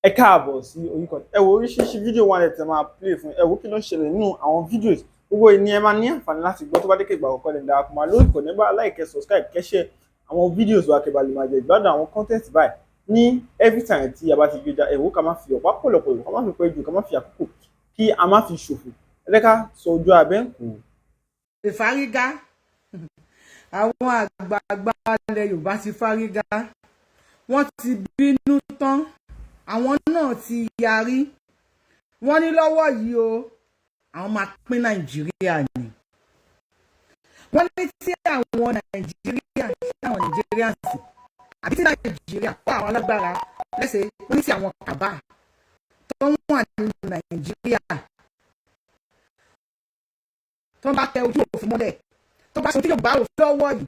Ẹ káàbọ̀ sí orí kan. Ẹ wo oríṣiríṣi fídíò wà lẹ́tẹ̀ máa play fún. Ẹ wo kí ló ń ṣẹlẹ̀ nínú àwọn videos gbogbo yìí ni ẹ máa ní àǹfààní láti gbọ́. Tó bá dé kí ìgbà àkọ́kọ́ lè darapọ̀ mọ́ lórí ìkànnì bá, like, subscribe, kẹ́ share àwọn videos wa, kẹ́ bá lè máa jẹ ìgbádùn àwọn content báyìí ní every time tí a bá ti gbé já. Ẹ wo, ká má fi ọ̀pá pọ̀lọpọ̀, ká má fi pẹ́ jù, ká má fi àkókò kí a má fi ṣòfò. Ẹ jẹ́ ká sọ ojú abẹ́ ń kù. Ìfárígá, àwọn àgbààgbà ilẹ̀ Yorùbá ti fárígá, wọ́n ti bínú tán, àwọn náà ti yarí. Wọ́n ní lọ́wọ́ yìí o, àwọn máa pín Nàìjíríà ni. Wọ́n ní tí àwọn Nàìjíríà, tí àwọn Nigerians, àbí tí Nàìjíríà kó àwọn alágbára lẹ́sẹ̀. Wọ́n ní tí àwọn cabal tó ń wà nínú Nàìjíríà, tó ń bá tẹ ojú òfin mọ́lẹ̀, tó bá sọ tí yóò bá òfin lọ́wọ́ yìí,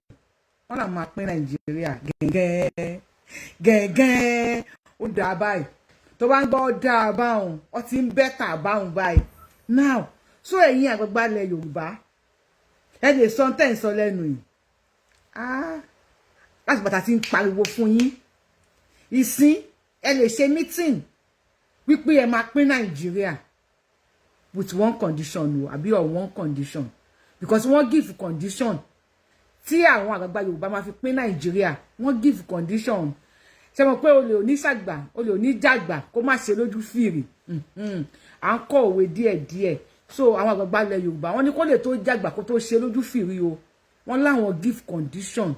wọ́n náà máa pín Nàìjíríà gẹ́gẹ́ gẹ́gẹ́. Ó dáa báyìí, tó bá ń gbọ́ dáa báwọn, ó ti ń better báwọn báyìí now. So ẹ̀yin àgbàgbà ilẹ̀ Yorùbá, ẹ lè sọ tẹ́ ń sọ lẹ́nu yìí. Ah, láti bàtà tí ń pariwo fún yín ìsín, ẹ lè ṣe meeting wípé ẹ máa pín Nàìjíríà with one condition o, àbí on one condition, because wọ́n give condition tí àwọn àgbàgbà Yorùbá máa fi pín Nàìjíríà. Wọ́n give condition. Ṣe mọ̀ pé olè oníṣàgbà, olè oníjàgbà, kó má ṣe lójú fìrì. À ń kọ́ òwe díẹ̀díẹ̀. So àwọn àgbàgbà ilẹ̀ Yorùbá, wọ́n ní kó lè tó jàgbà, kó tó ṣe lójú fìrí o, wọ́n láwọn give condition.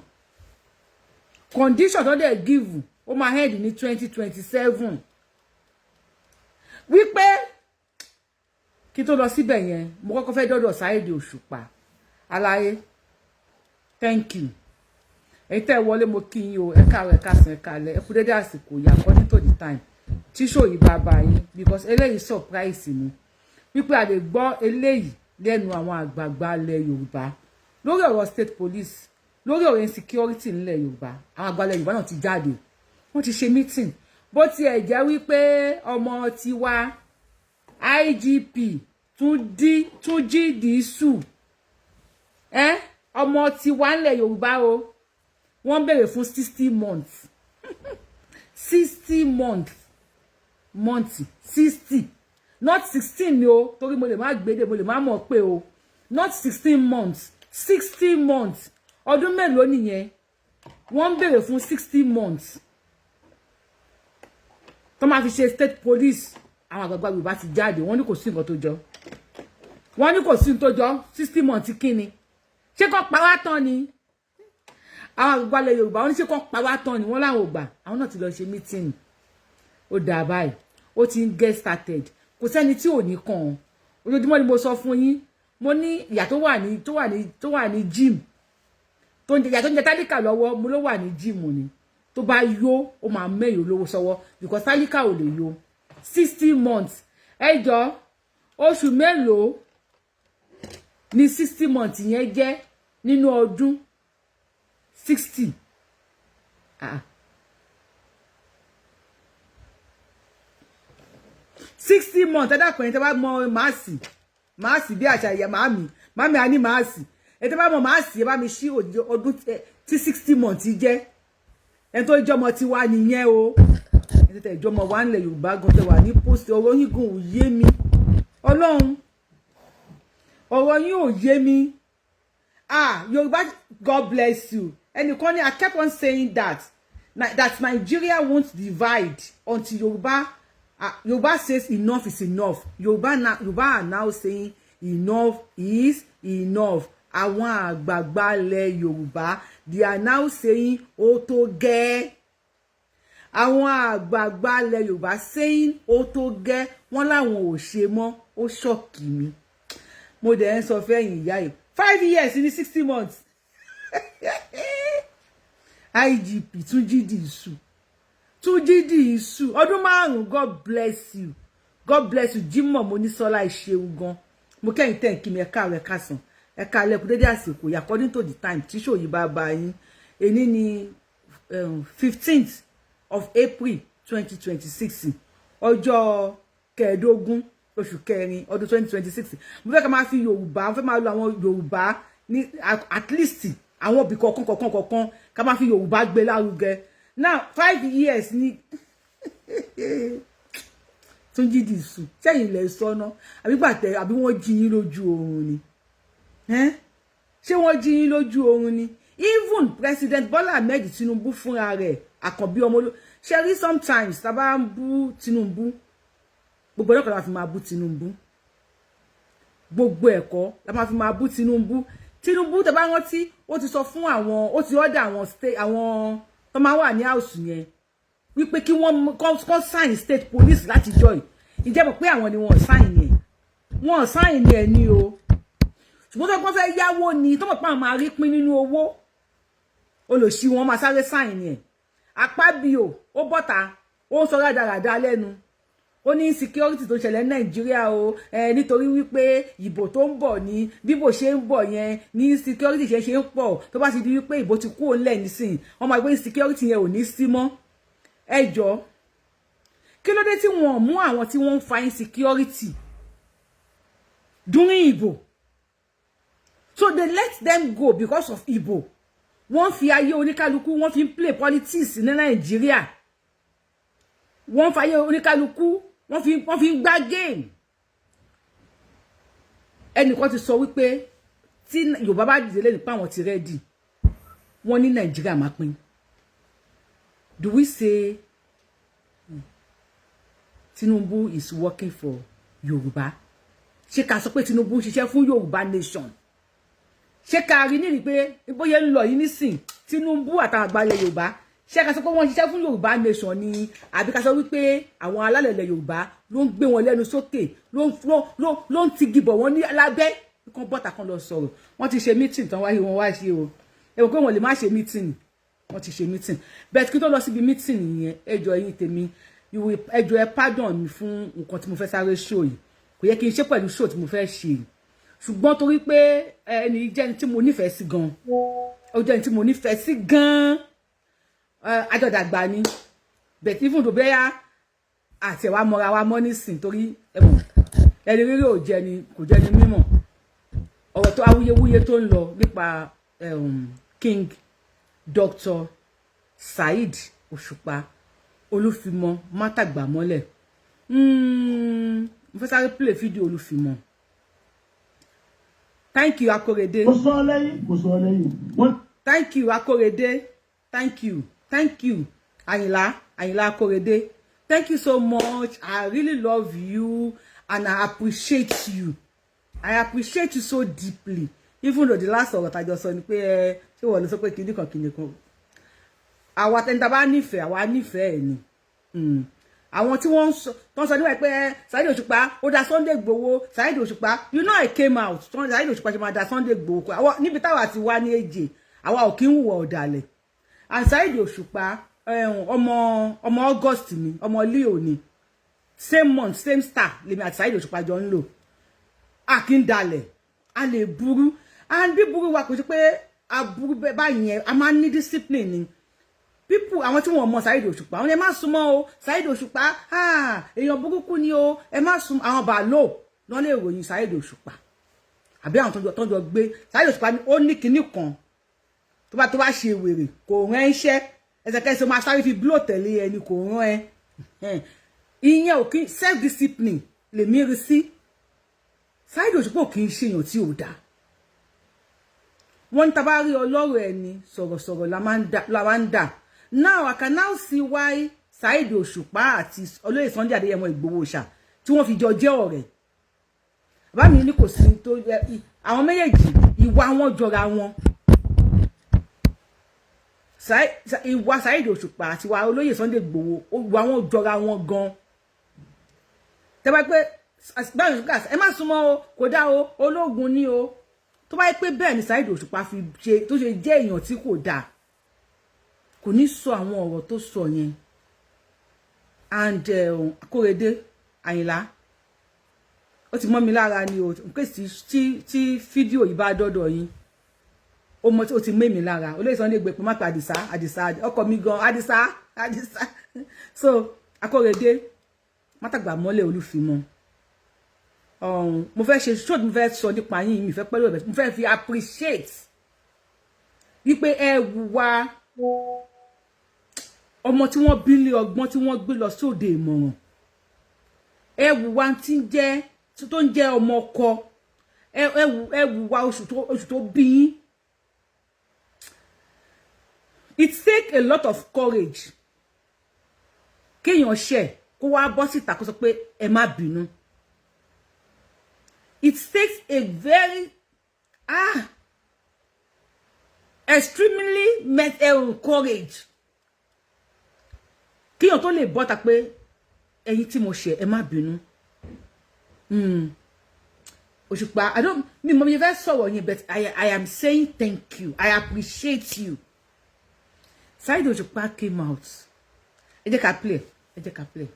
Condition tó dẹ̀ give, ó máa end ní 2027. Wípé kí tó lọ síbẹ̀ yẹn, mo kọ́kọ́ fẹ́ dọ́dọ̀ Saheed Òṣùpá. Aláyé, thank you. Ẹ̀yin tẹ́ ẹ wọlé, mo kí yín o. Ẹ káàárọ̀, ẹ káàsán, ẹ káalẹ́, ẹ kú dédé àsìkò yìí, according to the time tí show yìí bá bá yín, because eléyìí surprise mi wípé a lè gbọ́ eléyìí lẹ́nu àwọn àgbààgbà ilẹ̀ Yorùbá lórí ọ̀rọ̀ state police, lórí ọ̀rọ̀ insecurity nílẹ̀ Yorùbá. Àwọn àgbà ilẹ̀ Yorùbá náà ti jáde, wọ́n ti ṣe meeting. Bó tiẹ̀ jẹ́ wípé ọmọ tiwa, IGP Túnjí Dìísù, ẹ ọmọ tiwa ńlẹ̀ Yorùbá o, wọ́n béèrè fún 60 months, 60 months, months 60, not 16 ni o, torí mo lè má gbédè, mo lè má mọ̀ pé o, not 16 months, 60 months. Ọdún mélòó nìyẹn? Wọ́n ń béèrè fún 60 months tó máa fi ṣe state police. Àwọn àgbààgbà Yorùbá ti jáde, wọ́n ní kò sí nǹkan tó jọ. Wọ́n ní kò sí nǹkan tó jọ. 60 months kí ni? Ṣé kò pa wá tán ni? Àwọn àgbààgbà ilẹ̀ Yorùbá, wọ́n ní ṣé kò pa wá tán ni? Wọ́n láwọn ò gbà. Àwọn náà ti lọ ṣe meeting. Ó dáa báyìí, ó ti ń get started. Kò sẹ́ni tí ò ní kàn án. Ojoojúmọ́ ni mo sọ fún yín, mo ní ìyà tó wà ní gym, tó ń jẹ ìyà tó ń jẹ tálíkà lọ́wọ́, mo ló wà ní gym ni. Tó bá yó, ó máa mẹ́yìn olówó sọ́wọ́, because tálíkà ò lè yó. 60 months, ẹ jọ, oṣù mélòó ni 60 months yẹn jẹ́ nínú ọdún? 60, ah, 60 months. Ẹ dákun, ẹni tẹ́ bá mọ maths, maths bí àṣà ìyá màámi, màámi á ní maths. Ẹ tẹ́ bá mọ maths, ẹ bá mi ṣí ọdún tí 60 months jẹ́. Ẹni tó jọmọ tiwa nìyẹn o. Ẹni tẹ́ ìjọmọ wa ńlẹ̀ Yorùbá gan, tẹ́ wà ní post, ọ̀rọ̀ yín gan ò yé mi. Ọlọ́run, ọ̀rọ̀ yín ò yé mi. Ah, Yorùbá, God bless you. Ẹnìkan ní, "I kept on saying that Nigeria won't divide until Yorùbá says enough is enough." Yorùbá na, Yorùbá are now saying enough is enough. Àwọn àgbààgbà ilẹ̀ Yorùbá, they are now saying ó tó gẹ́. Àwọn àgbààgbà ilẹ̀ Yorùbá saying ó tó gẹ́. Wọ́n láwọn ò ṣe mọ́. Ó shock mi. Mo dẹ̀ ń sọ fẹ́yìn ìyá yìí, 5 years ní 60 months. IGP Túnjí Dìísù, Túnjí Dìísù, ọdún 5. God bless you, God bless you. Jimoh Monísọ́lá, ìṣeun gan. Mo kẹ́yìn tẹ̀ ń kí mi. Ẹ káàárọ̀, ẹ káàsán, ẹ káalẹ́, kú dédé àsìkò, according to the time tí show yìí bá bá yín. Èní ni 15th of April 2026, ọjọ́ 15 oṣù kẹrin ọdún 2026. Mo fẹ́ ká máa fi Yorùbá, mo fẹ́ máa lo àwọn Yorùbá ní at least àwọn òbí kọ̀ọ̀kan kọ̀ọ̀kan kọ̀ọ̀kan, ká máa fi Yorùbá gbé lárugẹ. Now, 5 years ní Túnjí Dìsù, sẹ́yìn ilẹ̀ sọ́nà àbí gbàtẹ́, àbí wọ́n jí yín lójú oorun ni? Ṣé wọ́n jí yín lójú oorun ni? Even President Bola Ahmed Tinubu fúnra rẹ̀, àkànbí ọmọ olú ṣe rí. Sometimes tá a bá ń bú Tinubu, gbogbo ẹ̀kọ́ la fi máa bú Tinubu, gbogbo ẹ̀kọ́ la máa fi máa bú Tinubu. Tinubu, tẹ́ bá rántí, ó ti sọ fún àwọn, ó ti order àwọn state, àwọn tó máa wà ní house yẹn, wípé kí wọ́n kọ́ sign state police láti join. Ìjẹ́ mọ̀ pé àwọn ni wọ́n sign yẹn, wọ́n sign yẹn ni o. Ṣùgbọ́n tó kọ́ fẹ́ yáwó ni, tó mọ̀ pé àwọn máa rí pín nínú owó, olòṣì wọn máa sáré sign yẹn. Akpabio, ó bọ́ta, ó ń sọ rádaràda lẹ́nu, ó ní insecurity tó ń ṣẹlẹ̀ ní Nàìjíríà o, nítorí wípé ìbò tó ń bọ̀ ní, bíbò ṣe ń bọ̀ yẹn ní insecurity ṣe ń pọ̀. Tó bá ti di wípé ìbò ti kúrò ńlẹ̀ nísìn, wọ́n máa gbé insecurity yẹn ò ní sí mọ́. Ẹ jọ, kí ló dé tí wọ́n mú àwọn tí wọ́n ń fa insecurity during ìbò? So they let them go because of ìbò. Wọ́n fi ayé oníkálukú, wọ́n fi ń play politics ní Nàìjíríà. Wọ́n fi ayé oníkálukú, wọ́n fi ń gbá game. Ẹnìkan ti sọ wípé tí Yorùbá bá dìde lẹ́nu pé àwọn ti ready, wọ́n ní Nàìjíríà máa pín. Do we say Tinubu is working for Yorùbá? Ṣé ká sọ pé Tinubu ń ṣiṣẹ́ fún Yorùbá nation? Ṣé ká rí nírí pé bóyá ń lọ yìí nísìn, Tinubu àtàwọn àgbàlẹ̀ Yorùbá, ṣé ká sọ pé wọ́n ṣiṣẹ́ fún Yorùbá nation ni, àbí ká sọ wípé àwọn alálẹ̀lẹ̀ Yorùbá ló ń gbé wọn lẹ́nu sókè, ló ń tigi bọ̀ wọ́n ní lábẹ́ kan bọ́ta kan lọ sọ̀rọ̀? Wọ́n ti ṣe meeting tán wáyé, wọn wá ṣe o. Ẹ wò pé wọ́n lè má ṣe meeting. Wọ́n ti ṣe meeting bẹ́ẹ̀. Kí tó lọ síbi meeting yẹn, ẹ jọ̀ọ́, ẹ̀yin tèmi, ẹ jọ̀ọ́, ẹ pardon mi fún nǹkan tí mo fẹ́ sáré show yìí. Kò yẹ kí n ṣe pẹ̀lú show tí mo fẹ́ ṣe yìí, ṣùgbọ́n torí pé ẹni jẹ́ ẹni tí mo nífẹ̀ẹ́ sí gan, ó jẹ́ ẹni tí mo nífẹ̀ẹ́ sí gan, àjọdàgbà ni, but even though bẹ́yà àti ẹ̀wà mọ́ra wa mọ́ nísìn, torí ẹ̀mọ̀ ẹni rírì ò jẹ́ ni, kò jẹ́ ni mímọ̀. Ọ̀rọ̀ tó awuyewuye tó ń lọ nípa King Dr. Saheed Òṣùpá Olúfimọ Mátàgbàmọ́lẹ̀, mo fẹ́ sáré play fídíò Olúfimọ. Thank you, Akorede. Kò sọ lẹ́yìn, kò sọ lẹ́yìn. Thank you, Akorede. Thank you, thank you, Àyìnlá, Àyìnlá Akorede. Thank you so much. I really love you and I appreciate you. I appreciate you so deeply, even though the last ọ̀rọ̀ tàjọ sọ ni pé ẹ ṣé wọ́n lè sọ pé kìnnìkan kan kìnnìkan. Àwa tẹni tá bá nífẹ̀ẹ́, àwa nífẹ̀ẹ́ ẹ̀ ni. Àwọn tí wọ́n ń sọ tó ń sọ níwáyé pé Saheed Òṣùpá ó da Sunday Igboho, Saheed Òṣùpá, you know, I came out. Saheed Òṣùpá ṣe máa da Sunday Igboho? Níbi táwa ti wá ní èjè, àwa ò kí ń hùwà ọ̀dàlẹ̀. And Saheed Òṣùpá, ọmọ August ni, ọmọ Leo ni, same month, same star lèmi àti Saheed Òṣùpá jọ ń lò. A kì í dalẹ̀, a lè burú, and bí burú wa kò sí pé a burú báyìí yẹn, a máa ń ní discipline ni. People, àwọn tí wọ́n mọ Saheed Òṣùpá, àwọn ẹ má súnmọ́ o. Saheed Òṣùpá, èèyàn burúkú ni o, ẹ má súnmọ́. Àwọn bàálò lọ́n lè ròyìn Saheed Òṣùpá, àbí àwọn tó jọ gbé Saheed Òṣùpá. Ó ní kinní kan, tó bá ṣe wèrè, kò rán iṣẹ́, ẹsẹ̀kẹsẹ̀ máa sáré fi blow tẹ̀lé ẹni kò rán ẹ. Ìyẹn ò kí self discipline lèmi rí sí. Saheed Òṣùpá ò kì í ṣèyàn tí ò dáa. Wọ́n ní tá bá rí ọlọ́rọ̀ ẹni sọ̀rọ̀sọ̀rọ̀ la máa ń dà. Now I can now see why Saheed Òṣùpá àti olóyè Sunday Adéyẹmọ Ìgbòho ṣá tí wọ́n fi jọ jẹ́ ọ̀rẹ́. Bàbá mi ní kò sí tó àwọn méjèèjì, ìwà wọn jọra wọn. Ìwà Saheed Òṣùpá àti ìwà olóyè Sunday Ìgbòho, ìwà wọn jọra wọn gan. Tẹ́ bá pé báyìí, ẹ má súnmọ́ o, kò dá o, ológun ni o. Tó bá yẹ pé bẹ́ẹ̀ ni Saheed Òṣùpá fi ṣe tó ṣe jẹ́ èèyàn tí kò dáa, kò ní sọ àwọn ọ̀rọ̀ tó sọ yẹn. And Akórèdé Àyìnlá, ó ti mọ́ mi lára ni o pé tí fídíò yìí bá dọ́dọ̀ yín, ó mọ, ó ti mé mi lára. Olóyè Sunday gbé pé má pe Àdìsá, Àdìsá ọkọ mi gan, Àdìsá, Àdìsá. So Akórèdé Mátàgbàmọ́lẹ̀ Olúfimọ́, mo fẹ́ ṣe show, mo fẹ́ sọ nípa yín, mi fẹ́ pẹ́lú ẹ̀, mo fẹ́ fi appreciate wípé ẹ wùwà ọmọ tí wọ́n bí lé ọgbọ́n, tí wọ́n gbé lọ sóde ìmọ̀ràn. Ẹ wùwà tí ń jẹ́ tó ń jẹ́ ọmọ ọkọ. Ẹ wùwà oṣù tó bí yín. It take a lot of courage kéèyàn ṣẹ̀, kó wá bọ́ síta, kó sọ pé ẹ má bínú. It takes a very extremely courage kéèyàn tó lè bọ́ta pé ẹ̀yin tí mo ṣẹ̀, ẹ má bínú. Òṣùpá, I don't, mi mọ̀ mi fẹ́ sọ̀rọ̀ yẹn, but I am saying thank you, I appreciate you. Saheed Òṣùpá came out. Ẹ jẹ́ ká play, ẹ jẹ́ ká play.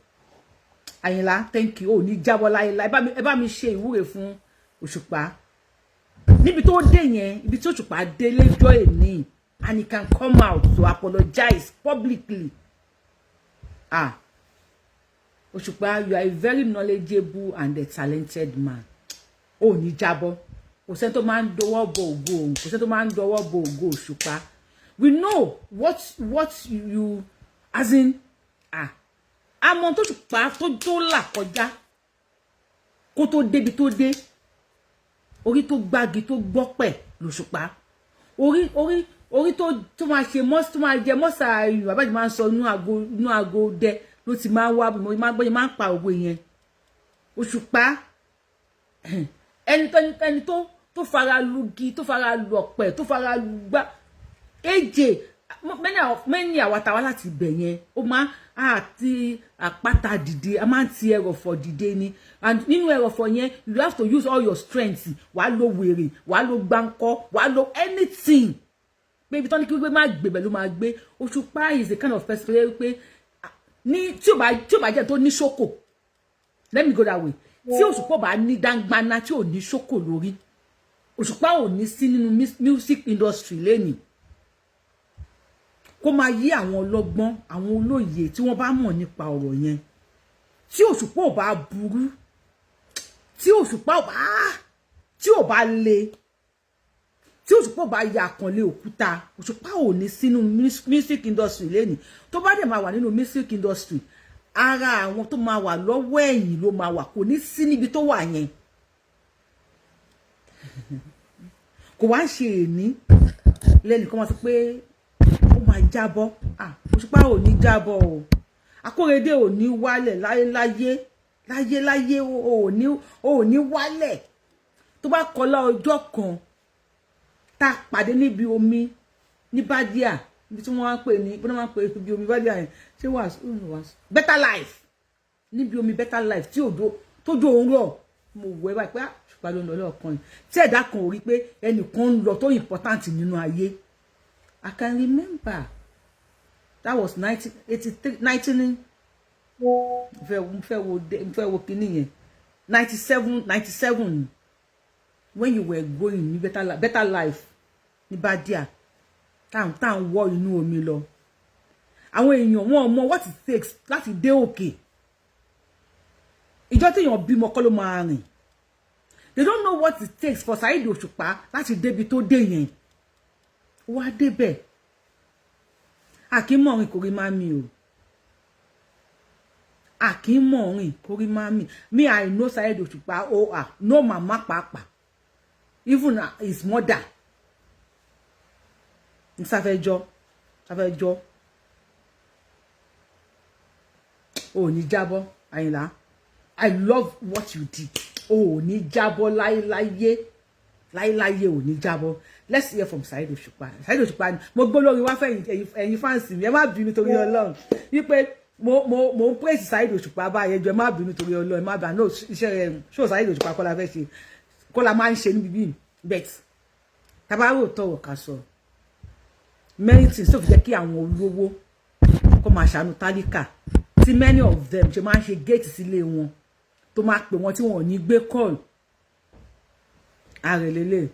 Àyìnlá, thank you. Ò ní jábọ́ láyéláyé. Ẹ bá mi ṣe ìwúre fún Òṣùpá níbi tó dé yẹn, ibi tí Òṣùpá dé lẹ́jọ́ èní, and he can come out to apologize publicly. Ah, Òṣùpá, you are a very knowledgeable and a talented man. Ò ní jábọ́. Kò sẹ́ni tó máa ń dọwọ́ bo ògo òun, kò sẹ́ni tó máa ń dọwọ́ bo ògo Òṣùpá. We know what you, as in, ah, àmọ́ tó Òṣùpá tó là kọjá kó tó débi tó dé. Orí tó gbági tó gbọ́pẹ̀ lòṣùpá, orí tó máa ṣe mọ́, tó máa jẹ mọ́sà. Bàbá yìí máa ń sọ inú aago dẹ ló ti máa ń wá, mo máa ń gbọ́ yẹn, máa ń pa òwe yẹn. Òṣùpá, ẹni tó fara lugi, tó fara lu ọ̀pẹ, tó fara lu gbá èjè mẹ́ni, àwa tàwa láti ibẹ̀ yẹn, ó máa àti àpáta dìde, a máa ń ti ẹrọ̀fọ̀ dìde ni. And nínú ẹrọ̀fọ̀ yẹn, you have to use all your strength. Wàá lo wèrè, wàá lo gbáǹkọ́, wàá lo anything pé ibi tán ní kí wípé má gbé bẹ̀ ló máa gbé. Òṣùpá is the kind of person tó yẹ wípé ní tí ò bá jẹ́ tó ní ṣókò, let me go that way, tí Òṣùpá bá ní dáńgbáná, tí ò ní ṣókò lórí, Òṣùpá ò ní sí nínú music industry lẹ́nìí. Kó máa yí àwọn ọlọ́gbọ́n, àwọn olóye tí wọ́n bá mọ̀ nípa ọ̀rọ̀ yẹn. Tí Òṣùpá ò bá burú, tí Òṣùpá ò bá tí ò bá le, tí Òṣùpá ò bá ya àkànlé òkúta, Òṣùpá ò ní sínú music industry lẹ́nìí. Tó bá dẹ̀ máa wà nínú music industry, ara àwọn tó máa wà lọ́wọ́ ẹ̀yìn ló máa wà, kò ní sí níbi tó wà yẹn. Kò wá ń ṣe èní lẹ́nìkan máa sọ pé ó máa jábọ́. Òṣùpá ò ní jábọ́ o. Akóredé ò ní wálẹ̀ láyéláyé, láyéláyé, ò ní wálẹ̀. Tó bá kọlá ọjọ́ kan tá a pàdé níbi omi ní Bádíà, ibi tí wọ́n máa ń pè ní, bí wọ́n máa ń pè ibi omi Bádíà yẹn, ṣé wàásù wàásù Better Life, níbi omi Better Life tí òjò tójú òun rọ̀, mo wọ ẹ báyìí pé Òṣùpá ló ń lọ lọ́ọ̀kan yìí, tí ẹ̀dá kan ò rí pé ẹnìkan ń lọ tó important nínú ayé. I can remember that was 1983, 19, mo fẹ́ wo kíní yẹn, 97, 97, when you were going ní Better Life ní Bádíà, tá à ń wọ́ inú omi lọ. Àwọn èèyàn wọn mọ what it takes láti dé òkè. Ìjọ téèyàn bímọ kọ́ ló máa rìn. They don't know what it takes for Saheed Òṣùpá láti débi tó dé yẹn. Wá débẹ̀, àkímọ̀rin kò rí má mi o, àkímọ̀rin kò rí má mi. Me, I know Saheed Òṣùpá. Oh, ah, no, mama pàápàá, even his mother Sáfẹ́jọ́, Sáfẹ́jọ́ ò ní jábọ́. Àyìnlá, I love what you did. Ò ní jábọ́ láyéláyé, láyéláyé, ò ní jábọ́. Let's hear from Saheed Òṣùpá. Saheed Òṣùpá ni mo gbọ́ lórí wá fẹ́. Ẹ̀yin fans mi, ẹ má bínú torí Ọlọ́run wípé mo ń praise Saheed Òṣùpá báyẹn. Jọ, ẹ má bínú torí Ọlọ́run, ẹ má bínú. Iṣẹ́ rẹ ṣó Saheed Òṣùpá kọ́ la fẹ́ ṣe, kọ́ la máa ń ṣe níbi bíi bet tabarò tọrọ ká sọ many things tó fi jẹ́ kí àwọn olówó kó máa ṣàánú tálíkà, tí many of them ṣe máa ń ṣe géètì sílé wọn, tó máa pè wọ́n tí wọ́n ò ní gbé call ààrẹ lélẹ̀.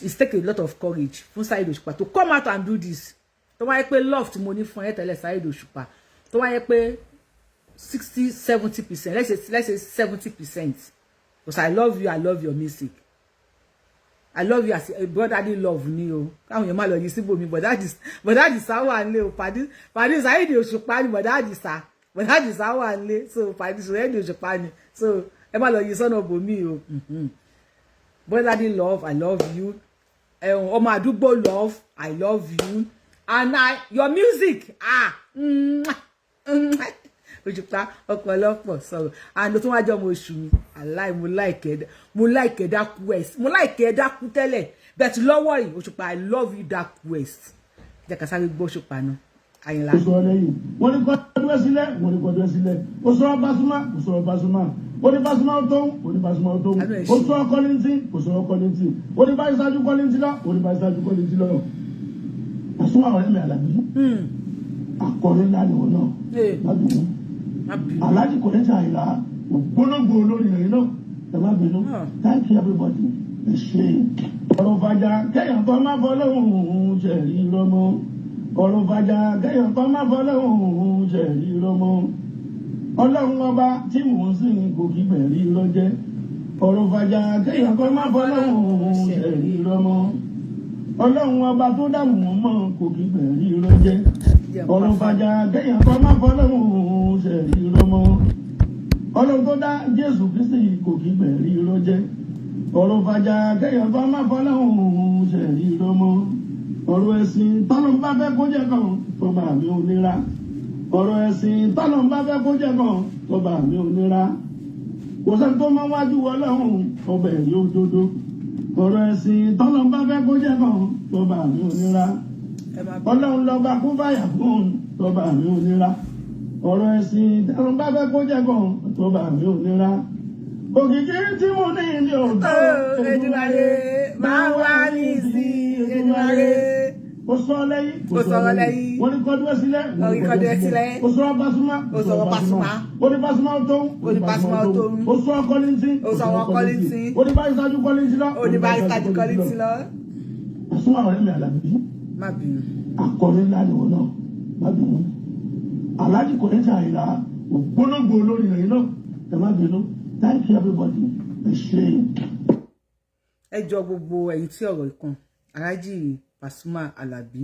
It's take a lot of courage fún Saheed Òṣùpá to come out and do this. Tó wáyé pé love tí mo ní fún ẹ tẹ́lẹ̀, Saheed Òṣùpá, tó wáyé pé 60, 70%, let's say 70%, because I love you, I love your music, I love you as a brotherly love ni o. Káwọn èèyàn má lọ yí síbòmí. Bọ̀dá Àdìsá wà nílé o. Pàdé Saheed Òṣùpá ni bọ̀dá Àdìsá. Bọ̀dá Àdìsá wà nílé, so pàdé Saheed Òṣùpá ni, so ẹ má lọ yí sọ́nà bòmí o. Brotherly love, I love you. Ọmọ àdúgbò love, I love you. And I, your music, ah, Òṣùpá ọ̀pọ̀lọpọ̀ sọ̀rọ̀. And tó wá jẹ́ ọmọ oṣù mi, aláì, mo like ẹ, mo like ẹ dákú ẹ, mo like ẹ dákú tẹ́lẹ̀, but lọ́wọ́ yìí, Òṣùpá, I love you dákú ẹ. Jẹ́ ká sáré gbọ́ Òṣùpá náà, Àyìnlá. Kò sọ̀rọ̀ lẹ́yìn. Wọ́n ní kọ́ dúró sílẹ̀, wọ́n ní kọ́ dúró sílẹ̀. Ó sọ̀rọ̀ Pasuma, kò sọ̀rọ̀ Pasuma. Ó ní Pasuma tó ń, ó ní Pasuma tó ń. Ó sọ̀rọ̀ Kollington, kò sọ̀rọ̀ Kollington. Ó ní báyìí ṣáájú Kollington lọ, ó ní báyìí ṣáájú Kollington lọ. Pasuma ọ̀rẹ́ mi Àlàbí. Akọrin ńlá ni wọn náà. Má bínú. Alhaji Kollington Àyìnlá, ògbólógbò olórí rẹ̀ náà. Ẹ má bínú. Thank you, everybody. Ẹ ṣe. Ọ̀rọ̀ fàjà kẹ́yàn kan má fọ́ lóhùn ṣẹ̀rí rọmọ. Ọ̀rọ̀ fàjà kẹ́yàn kan má fọ́ lóhùn ṣẹ̀rí rọmọ. Ọlọ́run ọba tí mò ń sìn kò kí bẹ̀rí rọ́jẹ́. Ọ̀rọ̀ fàjà kẹ́yàn kan má fọ́ lóhùn ṣẹ̀rí rọmọ. Ọlọ́run ọba tó dààmú mọ́ kò kí bẹ̀rí rọ́jẹ́. Ọ̀rọ̀ fàjà kẹ́yàn kan má fọ́ lóhùn ṣẹ̀rí rọmọ. Ọlọ́run tó dá Jésù Kristi kò kí bẹ̀rí rọ́jẹ́. Ọ̀rọ̀ fàjà kẹ́yàn kan má fọ́ lóhùn ṣẹ̀rí rọmọ. Ọ̀rọ̀ ẹ̀sìn tọ́lọ́ bá fẹ́ kó jẹ́ kan tó bá mi ò nira. Ọ̀rọ̀ ẹ̀sìn tọ́lọ́ bá fẹ́ kó jẹ́ kan tó bá mi ò nira. Kò sẹ́ni tó máa wájú Ọlọ́run ọbẹ̀ yóò dodo. Ọ̀rọ̀ ẹ̀sìn tọ́lọ́ bá fẹ́ kó jẹ́ kan tó bá mi ò nira. Ọlọ́run lọ́ba kún fàyà fún tó bá mi ò nira. Ọ̀rọ̀ ẹ̀sìn tọ́lọ́ bá fẹ́ kó jẹ́ kan tó bá mi ò nira. Òkìkí tí mo ní ilé ọ̀dọ́. Èdùmàrè máa wá ní sí Èdùmàrè. Ó sọ lẹ́yìn. Ó sọ̀rọ̀ lẹ́yìn. Wọ́n ní kọ́ dúró sílẹ̀. Wọ́n ní kọ́ dúró sílẹ̀. Ó sọ̀rọ̀ Pasuma. Ó sọ̀rọ̀ Pasuma. Ó ní Pasuma tó ń. Ó ní Pasuma tó ń. Ó sọ̀rọ̀ Kollington. Ó sọ̀rọ̀ Kollington. Ó ní báyìí ṣáájú Kollington lọ. Ó ní báyìí ṣáájú Kollington lọ. Pasuma ọ̀rẹ́ mi Àlàbí. Má bínú. Akọrin ńlá ni wọn náà. Má bínú. Alhaji Kollington Àyìnlá, ògbólógbò olórí rẹ̀ náà. Ẹ má bínú. Thank you, everybody. Ẹ ṣé. Ẹ jọ, gbogbo ẹ̀yin tí ọ̀rọ̀ ìkan, Alhaji Pasuma Alabi,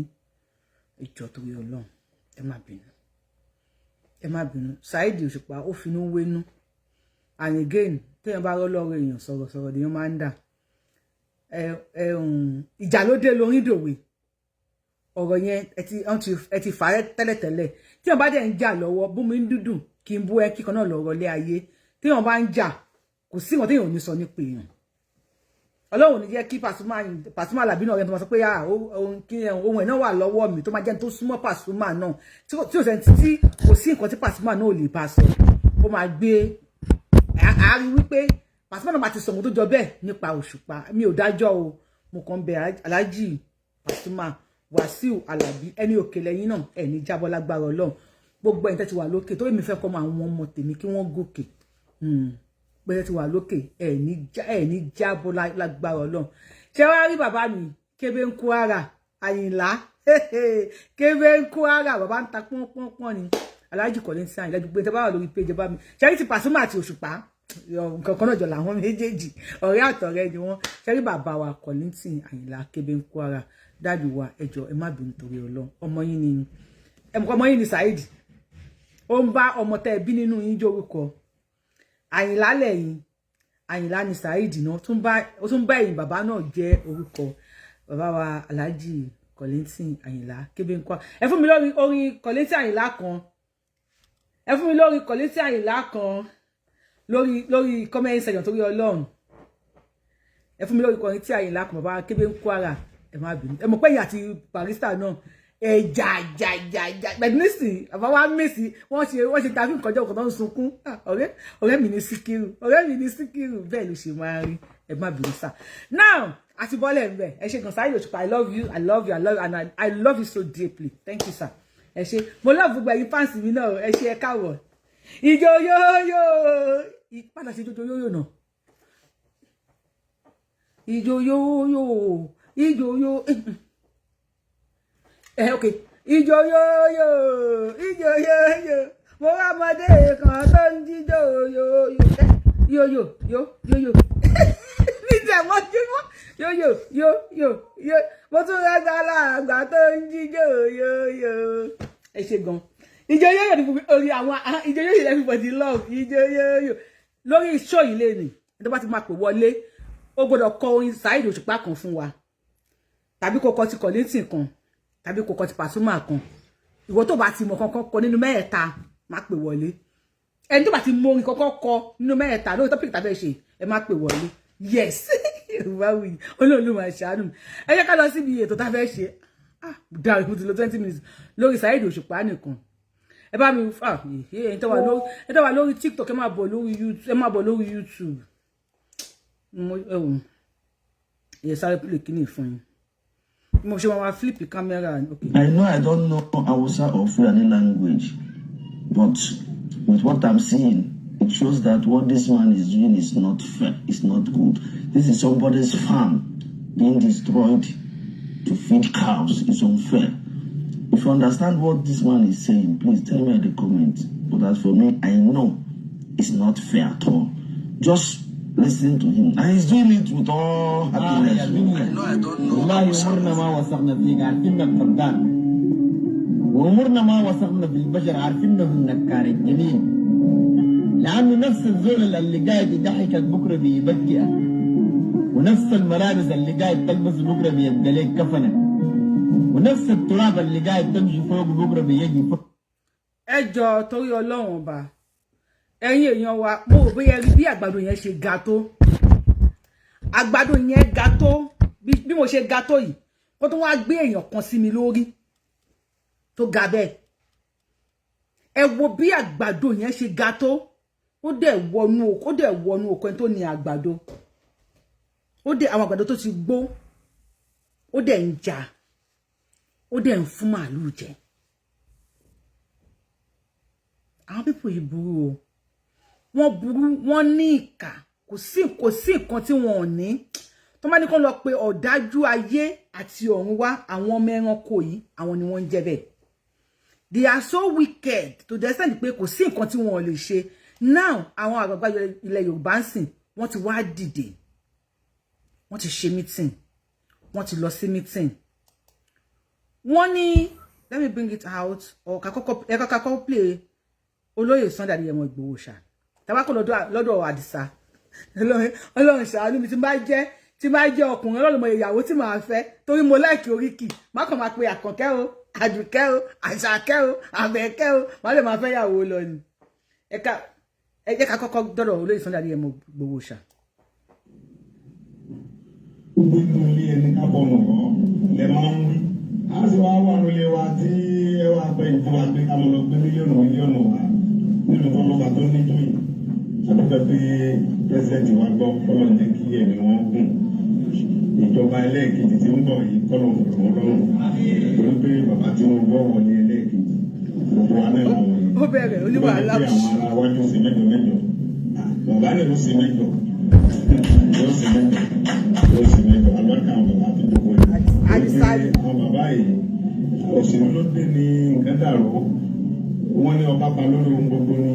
ẹ jọ̀ọ́, torí Ọlọ́run, ẹ má bínú, ẹ má bínú. Saheed Òṣùpá ó finú wénú. And again, téèyàn bá rọ́ lọ́rọ̀ èèyàn, sọ̀rọ̀sọ̀rọ̀ lèèyàn máa ń dà. Ẹ ẹ ìjà ló dé lórí ìdòwe ọ̀rọ̀ yẹn. Ẹ ti fà á tẹ́lẹ̀tẹ́lẹ̀. Tí wọ́n bá dẹ̀ ń jà lọ́wọ́, bú mi ń dúdùn kí n bú ẹ kíkan náà lọ́rọ̀ lé ayé. Tí wọ́n bá ń jà, kò sí nǹkan téèyàn ò ní sọ nípa èèyàn. Ọlọ́run ní jẹ́ kí Pasuma Àlàbí náà rẹ̀ tó máa sọ pé ohun ẹ̀ náà wà lọ́wọ́ mi, tó máa jẹ́ tó súnmọ́ Pasuma náà, tí ò sẹ́ni tí kò sí nǹkan tí Pasuma náà ò lè bá sọ. Ó máa gbé àárí wípé Pasuma náà máa ti sọ ohun tó jọ bẹ́ẹ̀ nípa Òṣùpá. Mi ò dájọ́ o, mo kàn bẹ̀ Alhaji Pasuma Wàsíù Àlàbí, ẹni òkè lẹ́yìn náà, ẹ̀ ní jábọ́ lágbára Ọlọ́run. Gbogbo ẹ̀yin tẹ́ ti wà lókè, tó èmi fẹ́ kọ́ mọ àwọn ọmọ tèmi kí wọ́n gòkè pé ti wà lókè, ẹ̀ ní jábọ́ lágbára Ọlọ́run. Ṣé wàá rí bàbá mi Kébé ń kó ara Àyìnlá, Kébé ń kó ara bàbá ń ta pọ́npọ́npọ́n ni. Alhaji Kollington Àyìnlá, gbogbo ẹni tẹ́ bá wà lórí péjọ bá mi ṣe rí ti Pasuma àti Òṣùpá, nǹkan kan náà jọ làwọn méjèèjì, ọ̀rẹ́ àtọ̀rẹ́ ni wọ́n. Ṣe rí bàbá wa Kollington Àyìnlá Kébé ń kó ara, daddy wa, ẹ jọ̀ọ́, ẹ má bínú torí Ọlọ́run. Ọmọ yín ni, ọmọ yín ni Saheed. Ó ń bá ọmọ tẹ́ ẹ bí nínú yín jórúkọ Àyìnlá lẹ́yìn, Àyìnlá ni Saheed náà ó tún bá ẹ̀yìn bàbá náà jẹ́ orúkọ. Bàbá wa Alhaji Kollington Àyìnlá Kébé ń kọ́, ẹ fún mi lórí orin Kollington Àyìnlá kan, ẹ fún mi lórí Kollington Àyìnlá kan lórí comment section, torí Ọlọ́run, ẹ fún mi lórí Kollington Àyìnlá kan. Bàbá Kébé ń kó ara, ẹ má bínú. Ẹ mọ̀ pé ẹ̀yìn àti Barrister náà ẹ jà jà jà jà pẹ̀lú nísìnyí. Bàbá wa mèsì, wọ́n ṣe tàbí nǹkan jẹ́ ọkọ̀ tó ń sunkún. Ọ̀rẹ́ mi ní Síkírù, ọ̀rẹ́ mi ní Síkírù, bẹ́ẹ̀ ló ṣe máa rí. Ẹ má bínú sá. Now àti bọ́lẹ̀ ń bẹ̀. Ẹ ṣe gan, Saheed Òṣùpá. I love you, I love you, I love you, and I love you so deeply. Thank you, sir. Ẹ ṣe, mo love gbogbo ẹ̀yin fans mi náà. Ẹ ṣe, ẹ káàbọ̀. Ìjó yóyó padà sí ìjó yóyó náà, ìjó yóyó, ìjó yó ẹ, ok, ìjó yóyó, ìjó yóyó. Mo wá ọmọdé kan tó ń jíjó yóyó yóyó yó yóyó ní tẹ̀mọ́ jímọ́ yóyó yó yó yó. Mo tún rẹ́ gbàlagbà tó ń jíjó yóyó. Ẹ ṣe gan. Ìjọ yóyò ní orí àwọn ìjọ yóyò, everybody love ìjọ yóyò lórí show yìí lẹ́nu. Tó bá ti máa pè wọlé, ó gbọ́dọ̀ kọ orin Saheed Òṣùpá kan fún wa, tàbí kó kọ ti Kollington kan, tàbí kó kọ ti Pasuma kan. Ìwọ tó bá ti mọ kankan kọ nínú mẹ́ẹ̀ta, má pè wọlé. Ẹni tó bá ti mọ orin kankan kọ nínú mẹ́ẹ̀ta lórí topic tàbí ẹ ṣe, ẹ má pè wọlé. Yes, Yorùbá wí, olóòlù máa ṣàánú. Ẹ jẹ́ ká lọ síbi ètò tá a fẹ́ ṣe. Ah, dáa, mo ti lò 20 minutes lórí Saheed Òṣùpá nìkan. Ẹ bá mi ah, ẹ tó wà lórí, ẹ tó wà lórí TikTok, ẹ máa bọ̀ lórí YouTube, ẹ máa bọ̀ lórí YouTube. Mo ẹ wò, ẹ sáré play kíní fún yín, mo ṣe máa flip camera. Okay. I know I don't know Hausa or Fulani language, but with what I'm seeing, it shows that what this man is doing is not fair, it's not good. This is somebody's farm being destroyed to feed cows. It's unfair. If you understand what this man is saying, please tell me in the comments. But as for me, I know it's not fair at all. Just listen to him. And he's doing it with all happiness. يا دنيا، والله عمرنا ما وثقنا فيك، عارفينك غدار، وعمرنا ما وثقنا في البشر، عارفينهم نكار الجميل، لأنه نفس الزول اللي قاعد يضحكك بكرة بيبكئك، ونفس الملابس اللي قاعد تلبسه بكرة بيبقى لك كفنك، ونفس التراب اللي قاعد تمشي فوق بكرة بيجي فوق. Ẹ jọ, torí Ọlọ́run Ọba, ẹ̀yin èèyàn wa, mo rò bóyá rí bí àgbàdo yẹn ṣe ga tó. Àgbàdo yẹn ga tó bí mo ṣe ga tó yìí, kó tó wá gbé èèyàn kan sí mi lórí tó ga bẹ́ẹ̀. Ẹ wo bí àgbàdo yẹn ṣe ga tó. Ó dẹ̀ wọnú oko ẹni tó ní àgbàdo. Ó dẹ̀ àwọn àgbàdo tó ti gbó, ó dẹ̀ ń jà, ó dẹ̀ ń fún màálùú jẹ. Àwọn people yìí burú o, wọ́n burú, wọ́n ní ìkà. Kò sí nǹkan tí wọn ò ní. Tó bá ní kó lọ pé ọ̀dájú ayé àti ọ̀run wá, àwọn ọmọ ẹranko yìí, àwọn ni wọ́n ń jẹ́ bẹ́ẹ̀. They are so wicked to the extent pé kò sí nǹkan tí wọn ò lè ṣe. Now, àwọn àgbààgbà ilẹ̀ Yorùbá ń sìn, wọ́n ti wá dìde, wọ́n ti ṣe meeting, wọ́n ti lọ sí meeting. Wọ́n ní, let me bring it out, or kakọ́kọ́ ẹ kakọ́kọ́ play olóyè Sunday Adéyẹmọ Ìgbòho ṣá, tabako lọ́dọ̀ Àdìsá. Ọlọ́run ṣàánú mi, tí bá jẹ́ ọkùnrin, Ọlọ́run mọ ìyàwó tí màá fẹ́, torí mo like oríkì. Má kàn máa pe Àkànkẹ́ o, Àdùkẹ́ o, Àṣàkẹ́ o, Àbẹ̀kẹ́ o, má lè máa fẹ́ yàwó lọ ni. Ẹ jẹ́ ká kọ́kọ́ dọ́dọ̀ olóyè Sunday Adéyẹmọ Ìgbòho ṣá. Gbogbo inú ilé ẹni ká bọ̀ nù ọ́ lẹ máa ń wí. A sì wá wà nílé wa tí ẹ wá pẹ́ ìfún wa pé ká mọ lọ gbé mílíọ̀nù mílíọ̀nù wa nínú tó lọ́ba tó níjú yìí. Àdúgbò pé president wa gbọ́, kọ́lọ̀ ń jẹ́ kí ẹ̀mí wọn gùn. Ìjọba ẹlẹ́ẹ̀kejì tí ń bọ̀ yìí, kọ́lọ̀ ń fọ̀rọ̀ wọn lọ́rùn, torí pé bàbá tí wọ́n gbọ́ wọlé ẹlẹ́ẹ̀kejì, gbogbo wa náà wọ̀ yìí. Ó bẹ̀rẹ̀ oníwàhálà. Pé àwọn ará wájú sí mẹ́jọ mẹ́jọ, bàbá náà ló sí mẹ́jọ, yóò sí mẹ́jọ, yóò sí mẹ́jọ. Alùbáríkà àwọn bàbá tó jókòó yìí. Àdìsá ni. Àwọn bàbá yìí, òṣèlú ló dé ní nǹkan dàrú. Wọ́n ní ọba pa lórí ohun gbogbo ni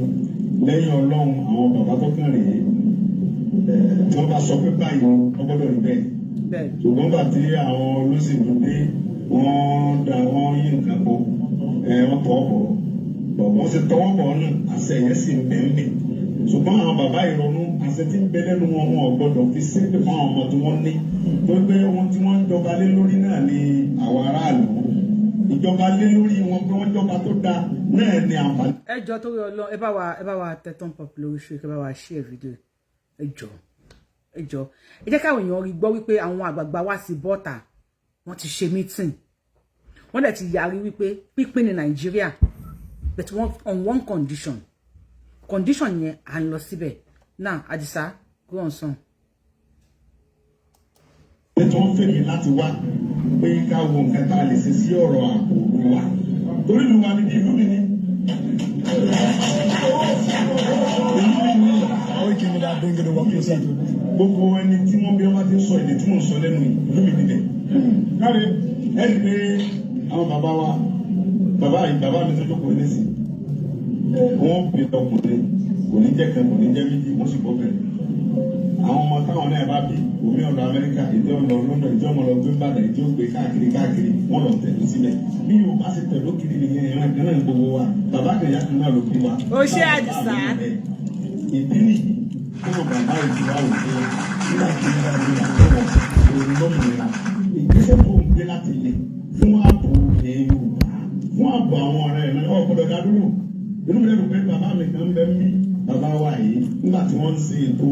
lẹ́yìn Ọlọ́run. Àwọn bàbá tó kàn rèé, tí wọ́n bá sọ pé báyìí, wọ́n gbọ́dọ̀ rí bẹ́ẹ̀. Ṣùgbọ́n gbà tí àwọn olóṣèlú dé, wọ́n da, wọ́n yí nǹkan po, wọ́n tọwọ́ bọ̀ bọ̀, wọ́n sì tọwọ́ bọ̀ náà, àṣẹ yẹn sì ń bẹ ń bẹ. Ṣùgbọ́n àwọn bàbá ìrònú, àṣẹ tí ń bẹ lẹ́nu wọn, wọn ò gbọ́dọ̀ fi ṣépè fún àwọn ọmọ tí wọ́n ní, tó pé ohun tí wọ́n ń jọba lé lórí náà ni àwọn aráàlú ìjọba lé lórí wọn, pé wọ́n jọba tó dáa náà ní àǹfààní. Ẹ jọ, torí Ọlọ́run, ẹ bá wa tẹ thumb up lórí ṣe, ẹ bá wa share video. Ẹ jọ, ẹ jọ, ẹ jẹ́ káwọn èèyàn rí gbọ́ wípé àwọn àgbààgbà wá sí bọ́tà, wọ́n ti ṣe meeting, wọ́n dẹ̀ ti yarí wípé pínpín ní Nàìjíríà, but on one condition. Condition yẹn, à ń lọ síbẹ̀ now. Àdìsá, go on son. Pé tí wọ́n fẹ́ mi láti wá pé ká wo nǹkan tá a lè ṣe sí ọ̀rọ̀ àpò wa, torí ìlú wa níbi, ìlú mi ní. Ìlú mi ní. Gbogbo ẹni tí wọ́n bí wọ́n bá ti ń sọ èdè tí mò ń sọ lẹ́nu yìí, ìlú mi níbẹ̀. Káre ẹ rí i pé àwọn bàbá wa, bàbá yìí, bàbá mi tó jókòó nísìn. Wọ́n bí ọkùnrin, kò ní jẹ́ kan, kò ní jẹ́ méjì, wọ́n sì bọ́bìnrin. Àwọn ọmọ táwọn náà bá bí, omi ọ̀nà Amẹ́ríkà, ìdí ọ̀nà London, ìdí ọmọ lọ gbé Ìbàdàn, ìdí ó gbé káàkiri káàkiri, wọ́n lọ tẹ̀lé síbẹ̀. Bí Yorùbá ṣe tẹ̀lé kiri nìyẹn. Ìran kan náà ní gbogbo wa, bàbá kan, ìyá kan náà ló bí wa. Ó ṣé, Àdìsá. Ìdí nìyí tó wọ bàbá ìtura wò pé nígbà tí wọ́n bá ní àtọwọ̀ òun lómìnira, ìgbésẹ̀ tó ń gbé láti lè fún ààbò ilẹ̀ Yorùbá, fún ààbò àwọn ọ̀rẹ́ rẹ̀, ọ̀ gbọ́dọ̀ dá dúró. Inú mi lẹ́nu pé bàbá mi kan bẹ́ mí, bàbá wa yìí, nígbà tí wọ́n ń ṣe ètò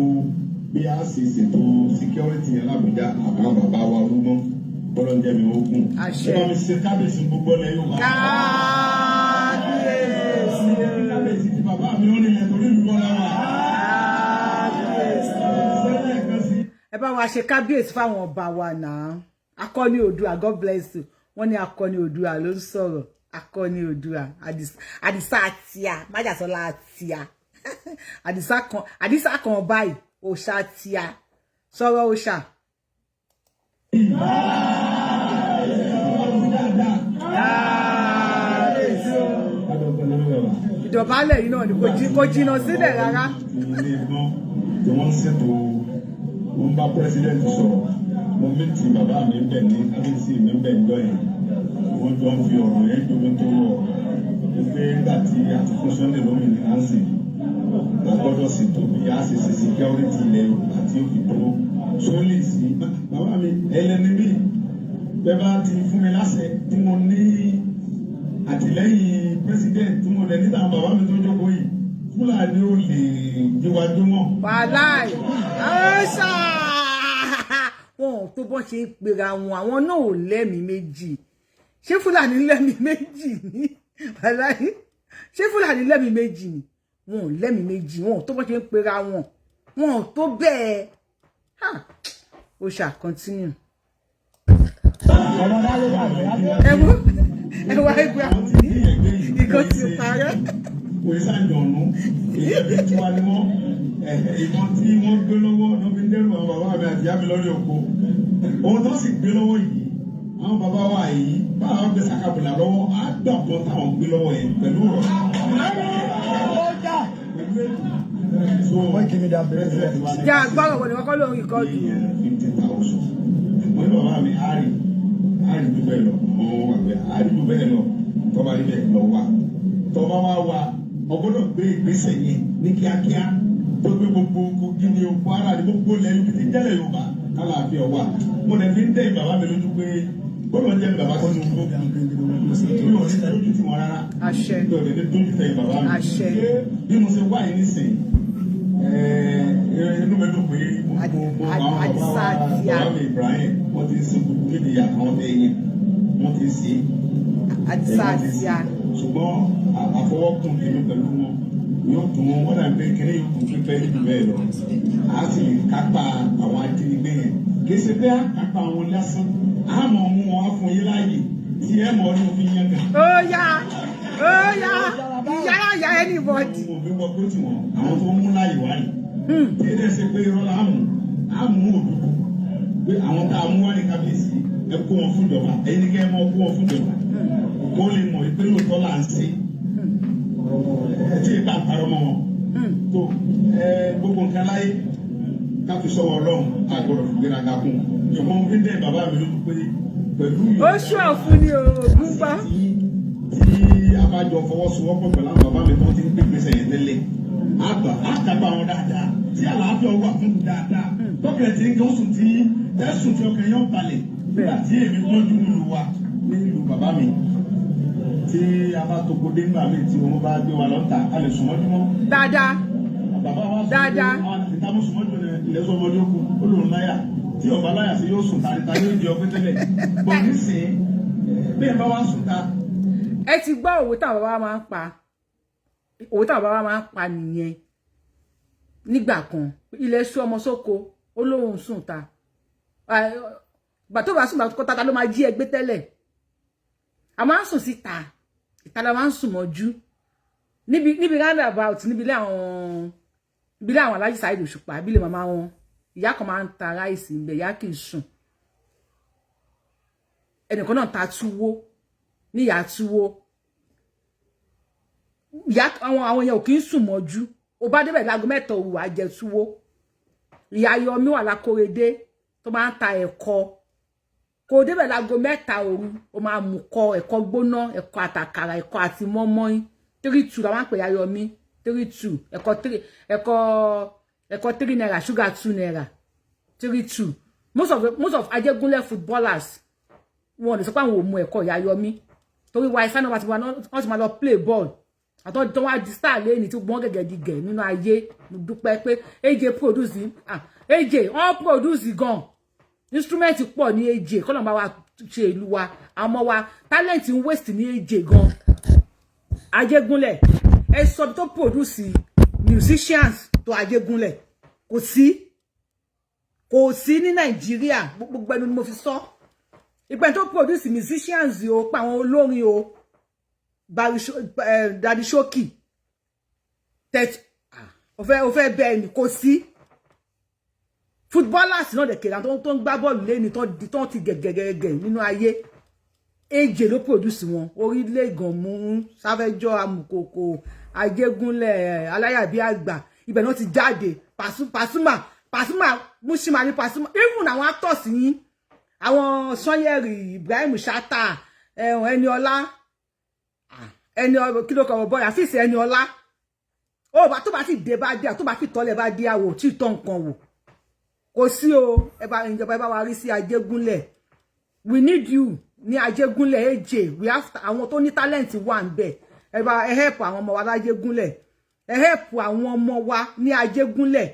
bí a ṣe ṣètò security yẹn l'Àbújá, àwọn bàbá wa rúmọ́ bọ́lá ń jẹ́ mi ogun. Àṣẹ. Ẹ bá mi ṣe kábíyèsí gbogbo ilẹ̀ Yorùbá. Kábíyèsí. Kábíyèsí ti bàbá mi ó nílẹ̀ torí ìlú ọ̀la wa. Kábíyèsí. Sẹ́lẹ̀ kan sí. Ẹ bá wa ṣe kábíyèsí fáwọn ọba wa náà. Akọni Oòduà, God bless you. Wọ́n ní akọni Oòduà ló ń sọ̀rọ̀. Akọni Oòduà, Àdìsá àtìyà májàsọlá àtìyà, Àdìsá kan, Àdìsá kan báyìí, òòṣà àtìyà sọ̀rọ̀ òòṣà. Kábíyèsí o. Ìdọ̀bálẹ̀ yìí náà ni kò jìnnà sílẹ̀ rárá. Ilé gbọ́n tí wọ́n ń ṣètò, wọ́n bá president sọ̀rọ̀. Mo meet bàbá mi ń bẹ̀ ní kábíyèsí mi ń bẹ̀ níjọ́ yẹn. Wọ́n jọ ń fi ọ̀rọ̀ yẹn jomi tó rọ̀ wípé nígbà tí a ti fún Sunday lómìnira ń sìn, a gbọ́dọ̀ ṣètò bí a ṣe ṣe security ilẹ̀ Yorùbá tí ó fi dúró sólì sí. Bàbá mi ẹlẹ́ni bí bẹ́ẹ̀ bá ti fún mi láṣẹ tí mo ní àtìlẹ́yìn president, tí mo lẹ̀ níta, bàbá mi tó jókòó yìí, Fúlàní ò lè jíwájú mọ́. Wàláì ọ̀ṣà, wọn ò tó bọ́n ṣe ń pera wọn. Àwọn náà ò lẹ́mìí méjì. Ṣé Fúlàní lẹ́mìí méjì ni? Wàláì, ṣé Fúlàní lẹ́mìí méjì ni? Wọn ò lẹ́mìí méjì. Wọn ò tó bọ́n ṣe ń pera wọn. Wọn ò tó bẹ́ẹ̀. Ọ̀ṣà, continue. Ẹ wo, ẹ wá ẹgbẹ́ àwọn ìkan ti parẹ́. Kò sí àjọ̀nù èyí bí tiwa ni wọ́n. Ìbọn tí wọ́n gbé lọ́wọ́ ló fi ń dẹ́rù àwọn bàbá mi àti ìyá mi lórí oko. Ohun tó sì gbé lọ́wọ́ yìí, àwọn bàbá wa yìí báwọn gbé sàkàbùlà lọ́wọ́, á gbàgbọ́ táwọn gbé lọ́wọ́ yẹn pẹ̀lú rọ̀ pẹ̀lú ètò. So president wa ní Jà gbọ́rọ̀ wọ̀ ni wọ́n kọ́ lóun record. 50,000. Mo ní bàbá mi, á rí, á rí ju bẹ́ẹ̀ lọ. Àwọn àgbẹ̀ á rí ju bẹ́ẹ̀ lọ. Tọ́ba rí bẹ́ẹ̀ lọ wá, tọ́ba wá wá, ọgbọ́dọ̀ gbé ìgbésẹ̀ yẹn ní kíákíá tó gbé gbogbo Kogi ní o, Kwara ní gbogbo ilẹ̀ ibi tí ń jẹ́lẹ̀ Yorùbá kálàáfíà wà. Mo lè fi ń dẹ́ bàbá mi lójú pé gbọ́dọ̀ jẹ́ bàbá sínú gbogbo mi ò ní lójú tí wọn rárá. Àṣẹ. Mi ò lè ní dójú tẹ bàbá mi. Àṣẹ. Bí mo ṣe wá yìí nísìnyí, inú mi dùn pé mo àwọn bàbá Àdìsá wa àti à. bàbá mi Ibrahim, wọ́n ti ń ṣe gbogbo kéde àwọn ẹ̀yìn wọ́n ti ń ṣe. Àdìsá àti à. Ṣùgbọ́n àfọwọ́kùn èmi pẹ̀lú wọn yóò tún wọ́n dàbí pé kíní yóò tún pípẹ́ níbi bẹ́ẹ̀ lọ, a sì lè kápá àwọn ajínigbé yẹn. Kì í ṣe pé a kápá àwọn lásán, a mọ̀ mú wọn á fún yín láàyè tí ẹ mọ̀ ọdún fi yẹn gàn. Ó yá, ó yá, ìyá ìyá anybody. Mo fi wọ́n pé tí wọ́n àwọn tó ń mú láàyè wá yìí, tí ẹ ṣe pé irọ́ la mú, á mú òdodo pé àwọn tá a mú wá ní kábíyèsí, ẹ kó wọn fún ìjọba. Ẹ̀yin ni kẹ́ ẹ mọ̀ kó wọn fún ìjọba, kó lè mọ̀ pé lóòótọ́ là ń ṣe ẹ tí ì bá ń parọ́ mọ́ wọn tó ẹ gbogbo nǹkan láyé ká fi sọ́wọ́ Ọlọ́run, a gbọ́dọ̀ fi gbéraga kún. Ṣùgbọ́n mo fi ń dẹ́ bàbá mi lójú pé pẹ̀lú Ó ṣùọ̀ fún ni ògùn gbọ́. Tí a bá jọ fọwọ́sowọ́pọ̀ pẹ̀lú àwọn bàbá mi tó ti ń gbé gbèsè yẹn tẹ́lẹ̀, àgbà àkàbà wọn dáadáa, tí àlàáfíà wà fún dáadáa, tọkẹ̀ tí ń gán sùn, tí tẹ́sùn tí ọkàn yẹn balẹ̀. Nígbà tí èmi gbọ́njú nílùú wa, nílùú bàbá mi, tí a bá toko dé nígbà míì tí wọ́n bá gbé wa lọ́ta, a lè sùn mọ́júmọ́. Dáadáa. Bàbá wa sọ pé Dáadáa. àwọn ìta mọ́ sùn mọ́jú ní ilẹ̀ sọmọdé kù, ó lòun láyà tí ọba láyà sí yóò sùn tàbí tàbí yóò di ọpẹ tẹ́lẹ̀ bọ̀ nísìnyí bí ẹ bá wá sùn ta. Ẹ ti gbọ́ òwe táwọn bàbá wa máa ń pa. Òwe táwọn bàbá wa máa ń pa nìyẹn nígbà kan. Ilẹ̀ sú ọmọ sóko, ó lóun sùn ta. Gbà tó bá sùn bá kọ́ta ló máa jí ẹgbẹ́ tẹ́lẹ̀. A máa ń sùn síta, ìta la máa ń sùn mọ́jú níbi roundabout, níbi ilé àwọn, ibi ilé àwọn Alhaji Saheed Òṣùpá, ìbílẹ̀ màmá wọn. Ìyá kan máa ń ta rice ńbẹ, ìyá kì í sùn. Ẹnìkan náà ta túwó níyà túwó. Ìyá àwọn yẹn ò kí ń sùn mọ́jú. Ó bá débẹ̀ láago 3 òru, wàá jẹ túwó. Ìyá Yọmí wà lákòrédé tó máa ń ta ẹ̀kọ. Kò débẹ̀ láago 3 òru, ó máa mú kọ ẹ̀kọ gbóná, ẹ̀kọ àtàkàrà, ẹ̀kọ àti mọ́mọ́ín. 3 2 la máa ń pè ìyá Yọmí. 3 2, ẹ̀kọ three, ẹ̀kọ ₦3, sugar ₦2, 3 2. Most of Ajégúnlẹ̀ footballers, wọn ò lè sọ pé àwọn ò mu ẹ̀kọ ìyá Yọmí, torí wa ìsáná wa ti wá, wọ́n ti máa lọ play ball àtọ́ tó wá di star lẹ́ni tí wọ́n gẹ̀gẹ̀ di gẹ̀ nínú ayé. Mo dúpẹ́ pé AJ produce. Ah, AJ wọ́n produce gan. Instrument pọ̀ ní AJ. Kọ́nà bá wa ṣe ìlú wa, àwọn ọmọ wa, talent ń waste ní AJ gan. Ajégúnlẹ̀, ẹ sọ tó produce musicians tó Ajégúnlẹ̀, kò sí, kò sí ní Nàìjíríà. Gbogbo ẹnu ni mo fi sọ. Ìpẹ́ tó produce musicians o, pa àwọn olórin o, Daddy Showkey tẹ́t, ó fẹ́ bẹ́ẹ̀ ni, kò sí. Footballers náà dẹ̀ kéré, àwọn tó ń gbá bọ́ọ̀lù lẹ́ni tó ti gẹ̀gẹ̀gẹ̀gẹ̀ nínú ayé, AJ ló produce wọn. Orílẹ̀ Ìgànmú, Sáfẹ́jọ́, Amùkòkò, Ajégúnlẹ̀, Aláyàbí Àgbà, ibẹ̀ náà ti jáde. Pasuma, Pasuma Mushima ní Pasuma. Even àwọn actors yín, àwọn Sanyẹ̀rì, Ibrahim Chatta, Ẹniọlá, ẹni kí ló kọ bọ́ àfíìsì Ẹniọlá, ó bá tó bá sì dé bá dé, tó bá fi tọ́lẹ̀ bá dé, àwò tí tọ́ nǹkan wò, kò sí o. Ẹ bá ìjọba, ẹ bá wa rí sí Ajégúnlẹ̀. We need you ní Ajégúnlẹ̀. AJ, we have àwọn tó ní talent wà ń bẹ̀. Ẹ bá ẹ help àwọn ọmọ wa lájégúnlẹ̀. Ẹ help àwọn ọmọ wa ní Ajégúnlẹ̀.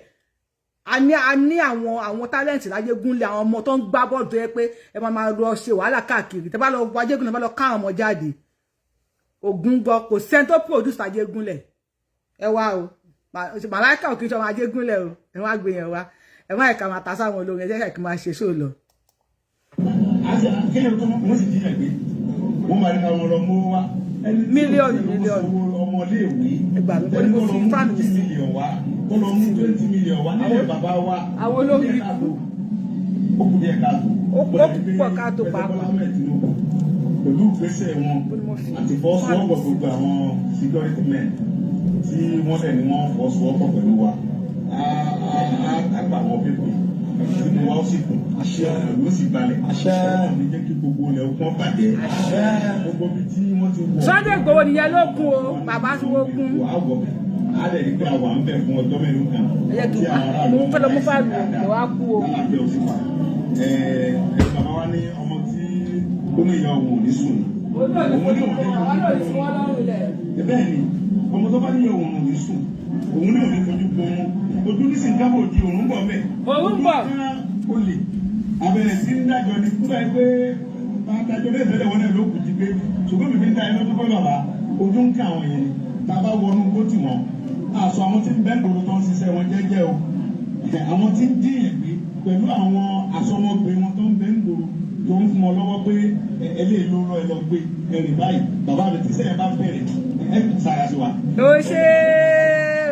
A ní àwọn talent lájégúnlẹ̀, àwọn ọmọ tó ń gbá bọ́ọ̀lù tó yẹ pé ẹ máa máa lọ ṣe wàhálà káàkiri. Tẹ bá lọ wọ Ajégúnlẹ̀, bá lọ ká àwọn ọmọ jáde, ògùn gbọ́. Kò sẹ́ni tó produce Ajégúnlẹ̀. Ẹ wá o, màláìka ò kì í ṣe ọmọ Ajégúnlẹ̀ o. Ẹ wá gbé yẹn wá. Ẹ má ẹ̀ka máa ta sáwọn olórin. Ẹ jẹ́ kí n máa ṣe ṣó lọ. Kéèyàn tó wọ́n sì jíyàn gbé, wọ́n máa ní káwọn lọ mú wá. Mílíọ̀nù mílíọ̀nù. Ọmọléèwé Ẹgbàá mi, mo ní mo fi fáànù ẹni sí. Mílíọ̀nù wá tó lọ mú 20 million wá nílẹ̀ bàbá wa. Àwọn olórí ikú, ó kù díẹ̀ káàtó. Ó pọ̀ káàtó pàápàá. Pẹ̀lú ìgbésẹ̀ wọn àti fọwọ́sowọ́pọ̀ gbogbo àwọn security men tí wọ́n dẹ̀ ní wọ́n fọwọ́sowọ́pọ̀ pẹ̀lú wa, á gbà wọ́n pépè sínú wa, ó sì kù pẹ̀lú, ó sì balẹ̀. Ọlọ́run ní jẹ́ kí gbogbo ilẹ̀ okun bàjẹ́, gbogbo ibi tí wọ́n ti wọ̀. Sunday Igboho nìyẹn ló kún o, bàbá tí wọ́n kún. Wà á wọ̀ bẹ̀, á dẹ̀ rí pé àwa ń bẹ̀ fún ọjọ́ mélòó kan. Ẹ jẹ́ kí n mo fẹ́ lọ mú fáàlù lọ wá kú o. Lálàáfíà ó sì wà. Ẹ ẹ bàbá wa ní ọmọ tí ó ní ìyá òun ò ní sùn ní. Òun ní òun ní fojú gbọ́. Bẹ́ẹ̀ ni, ọmọ tó bá ní ìyá òun ò ní sùn, òun ní òun ní fojú gbọ́ wọn. Ojú ní sì ń kábò di òun bọ̀ mẹ́. Òun bọ̀. Ó lè abẹ́rẹ́ sí ń dájọ́ ni fúnra ẹ pé bá a dájọ́ bẹ́ẹ̀ tẹ́lẹ̀, wọn náà ló kù jí pé, ṣùgbọ́n mi fi ń dá ẹ lọ́dún pé bàbá ojú ń ká àwọn yẹn ni. Tá a bá wọnú gbó tì wọ́n, àṣọ àwọn tí ń bẹ́ gbòòrò tó ń ṣiṣẹ́ wọn jẹ́jẹ́ o, àwọn tí ń jíyàn gbé pẹ̀lú àwọn asọmọgbé wọn tó ń bẹ́ ń gbòòrò tó ń fún wọn lọ́wọ́ pé eléyìí ló rọ, ẹ lọ gbé ẹrì báyìí. Bàbá mi, tí sẹ́yìn bá bẹ̀rẹ̀, ẹ sára sí wa. Ó ṣe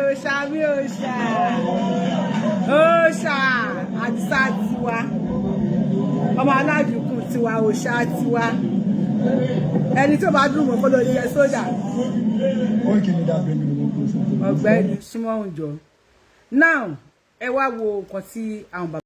ó ṣá mi, ó ṣá, ó ṣá. Àdìsá tiwa, ọmọ aládùúkù tiwa, ó ṣá tiwa. Ẹni tó bá dùn mọ́ kó lọ jẹ sódà. Ọ̀gbẹ́ni súnmọ́ òǹjọ now, ẹ wá wo nǹkan tí àwọn bàbá.